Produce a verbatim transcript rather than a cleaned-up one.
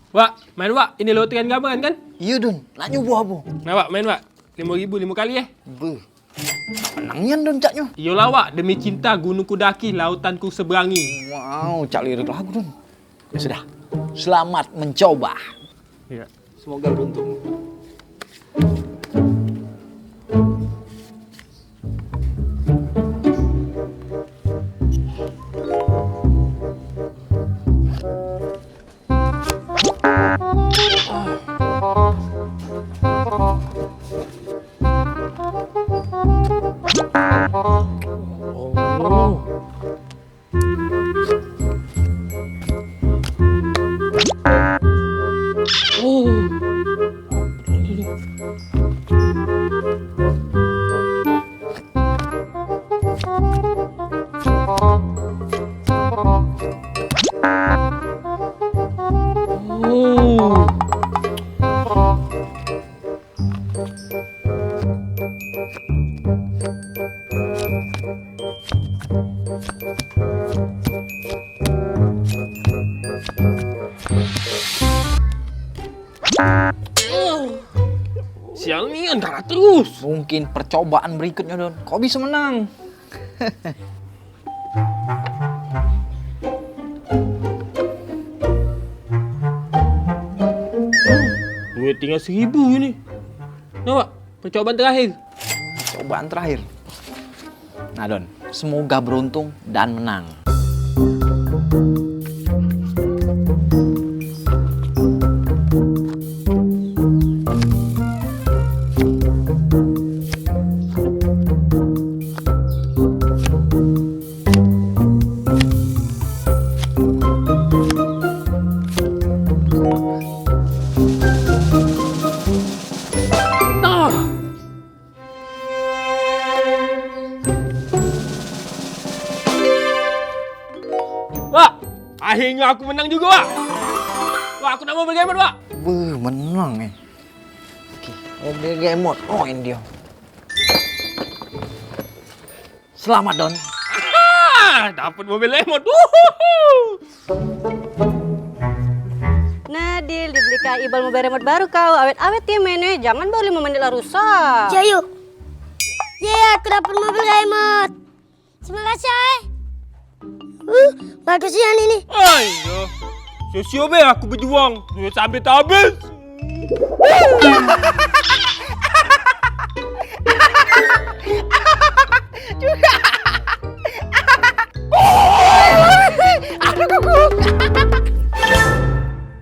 Wak, main, Wak. Ini lotri gambaran, kan? Iyo, Don. Nak nyobo apo? Nah, Wak, main, Wak. Limo ribu, limo kali, eh. Beuh. Menang nian, Don, caknyo. Iyolah, Wak. Demi cinta gunung ku daki, lautan ku seberangi. Wow, cak lirik lagu, Don. Ya sudah. Selamat mencoba. Iya. Semoga beruntung. Sial nian, kalah terus. Mungkin percobaan berikutnya, Don. Kau bisa menang. Duit tinggal seribu ini. Nah, Wak, percobaan terakhir. Percobaan terakhir. Nah, Don, semoga beruntung dan menang. Wak, akhirnya aku menang juga, Wak. Wak, aku nak mobil gamut, Wak. Beuh, menang, eh. Oke, mobil gamut. Oh, ini dia. Selamat, Don. Dapat mobil gamut. Wuhuhu. Nah, Dil, dibeli Kak Ibal mobil remote baru kau. Awet-awet ye mainnya, jangan baru lima menit lah rusak. Jayo. Ye, aku dapat mobil remote. Terima kasih, ay. Uh, bagus ya ini. Ayo. Sesio be aku berjuang. Duit sampai habis.